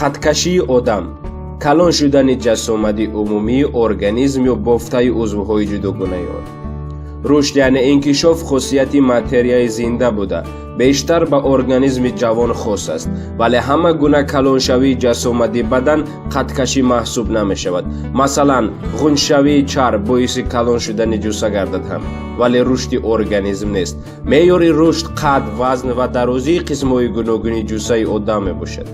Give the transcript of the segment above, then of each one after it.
Қадкашии одам калон шудани ҷасомати умумии организм ё бофтаи узвҳои ҷудогонаи он. Рушд, яъне инкишоф, хосияти материяи зинда буда, бештар ба организми ҷавон хос аст, вале ҳама гуна калоншавии ҷасомати бадан қадкашӣ маҳсуб намешавад. Масалан, ғунчшавии чарб боиси калон шудани ҷусса гардад ҳам, вале рушди организм нест. Меъёри рушд қад, вазн ва дарозии қисмҳои гуногуни ҷуссаи одам мебошад.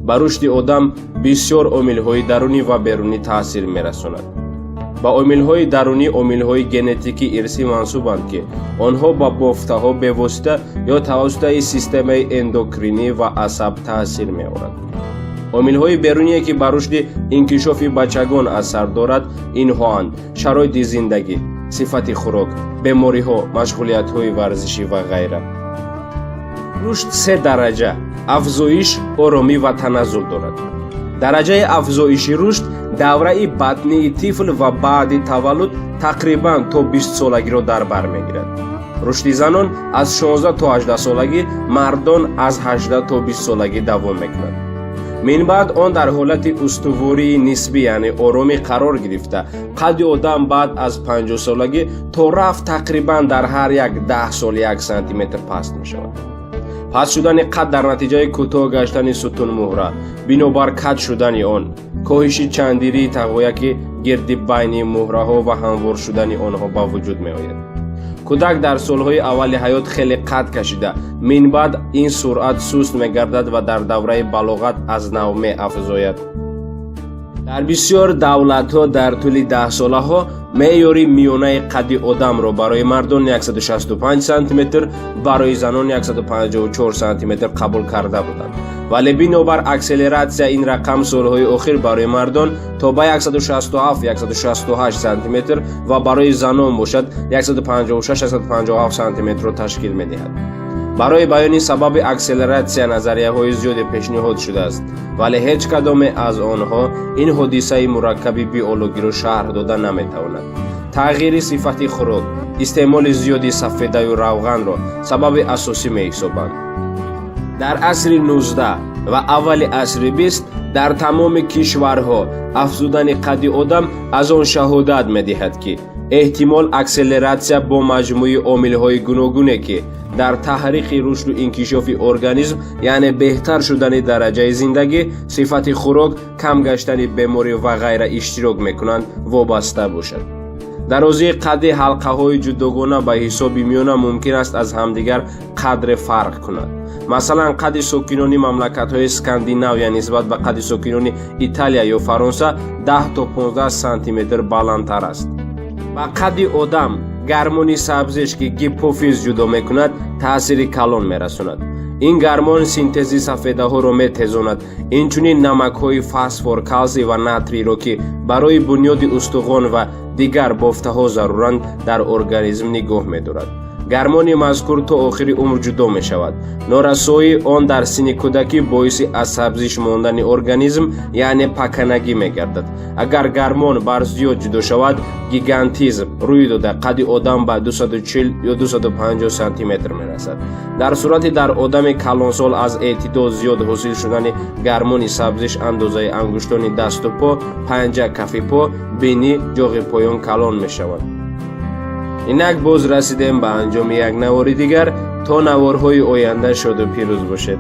Ба рушди одам бисёр омилҳои дарунӣ ва берунӣ таъсир мерасонад. Ба омилҳои дарунӣ омилҳои генетикӣ ирсӣ мансубанд, ки онҳо ба бофтаҳо бевосита ё тавассутаи системаи эндокринӣ ва асаб таъсир меорад. Омилҳои беруние, ки ба рушди инкишофи бачагон асар дорад, инҳоанд: шароити зиндагӣ, сифати хӯрок, бемориҳо, машғулиятҳои варзишӣ ва ғайра. Рушд се дараҷа: афзоиш, оромӣ ва таназзул дорад. Дараҷаи афзоиши рушд давраи батнии тифл ва баъди таваллуд тақрибан то 20-солагиро дар бар мегирад. Рушди занон аз 16 то 18 солагӣ, мардон аз 18 то 20 солагӣ давом мекунад. Минбаъд он дар ҳолати устувории нисбӣ, яъне оромӣ қарор гирифта, қадди одам баъд аз 50 солагӣ то рафт тақрибан дар ҳар як 10 сол 1 сантиметр паст мешавад. Паст шудани қад дар натиҷаи кӯтоҳ гаштани сутунмуҳра, бинобар каҷ шудани он, коҳиши чандирии тағояки гирди байни муҳраҳо ва ҳамвор шудани онҳо ба вуҷуд меояд. Кӯдак дар солҳои аввали ҳаёт хеле қад кашида, минбаъд ин суръат суст мегардад ва дар давраи балоғат аз нав меафзояд. Дар бисёр давлатҳо дар тӯли даҳсолаҳо меъёри миёнаи қадди одамро барои мардон 165 сантиметр, барои занон 154 сантиметр қабул карда буданд, вале бинобар акселератсия ин рақам солҳои охир барои мардон то ба 167-168 сантиметр ва барои занон бошад 156-157 сантиметрро ташкил медиҳад. Барои баёни сабаби акселератсия назарияҳои зиёде пешниҳод шудааст, вале ҳеҷ кадоме аз онҳо ин ҳодисаи мураккаби биологиро шарҳ дода наметавонад. Тағйири сифати хӯрок, истеъмоли зиёди сафедаю равғанро сабаби асосӣ меҳисобанд. Дар асри 19 ва аввали асри 20 дар тамоми кишварҳо афзудани қадди одам аз он шаҳодат медиҳад, ки эҳтимол акселератсия бо маҷмӯи омилҳои гуногуне, ки дар таҳриқи рушду инкишофи организм, яъне беҳтар шудани дараҷаи зиндагӣ, сифати хӯрок, кам гаштани беморӣ ва ғайра иштирок мекунанд, вобаста бошад. Дарозии қадди ҳалқаҳои ҷудогона ба ҳисоби миёна мумкин аст аз ҳамдигар қадре фарқ кунад. Масалан, қадди сокинони мамлакатҳои Скандинавия нисбат ба қадди сокинони Италия ё Фаронса 10 то 15 сантиметр баландтар аст. Ба қадди одам гармони сабзиш, ки гипофиз ҷудо мекунад, таъсири калон мерасонад. Ин гармон синтези сафедаҳоро метезонад, инчунин намакҳои фосфор, калсий ва натрийро, ки барои бунёди устухон ва дигар бофтаҳо заруранд, дар организм нигоҳ медорад. Гармони мазкур то охири умр ҷудо мешавад. Норасоии он дар синни кӯдакӣ боиси аз сабзиш мондани организм, яъне паканагӣ мегардад. Агар гармон бар зиёд ҷудо шавад, гигантизм рӯй дода, қадди одам ба 240 ё 250 сантиметр мерасад. Дар сурати дар одами калонсол аз эътидол зиёд ҳосил шудани гармони сабзиш, андозаи ангуштони дасту по, панҷа, кафи по, бинӣ, ҷоғи поён калон мешаванд. Инак боз расидем ба анҷоми як навори дигар. То наворҳои оянда шоду пирӯз бошед.